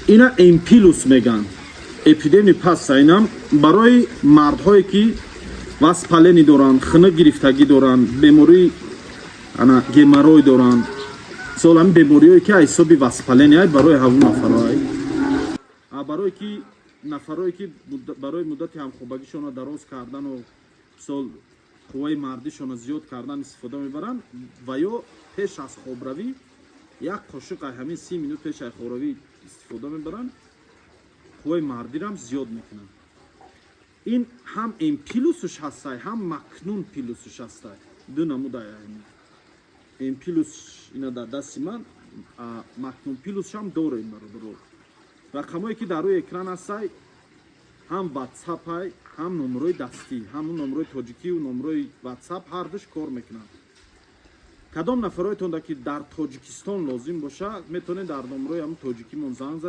Ина Эмпилус меган, эпидеми паста. Инам барои мардҳое, ки воспаление доранд, хунук гирифтагӣ доранд, бемории ана геморрой доранд, мисол, ҳамин бемориҳое, ки аз ҳисоби воспаление, барои ҳавун нафарҳое. А барое ки нафарое, ки барои муддати ҳамхобагишонро дароз кардану, мисол, қувваи мардишонро зиёд кардан истифода мебаранд ва ё пеш аз хобравӣ як қошуқ ай ҳамин 30 минут пеш аз хобравӣ истифода мебаранд, қувваи мардирам зиёд мекунанд. Ин ҳам М плюсуш ҳастай, ҳам Макнун плюсуш ҳастай, ду намудай ҳамин М плюс. Ина дар дасти ман, а Макнун плюсшам дорем. Бародаро, рақамое, ки дар рӯи экран ҳастай, ҳам ватсапай, ҳам номерои дастӣ, ҳам номерои тоҷикию номерои ватсап, ҳардуш кор мекунанд. Кадом нафароетонда, ки дар Тоҷикистон лозим боша, метавонед дар номерои ҳамн тоҷикимон занг занед.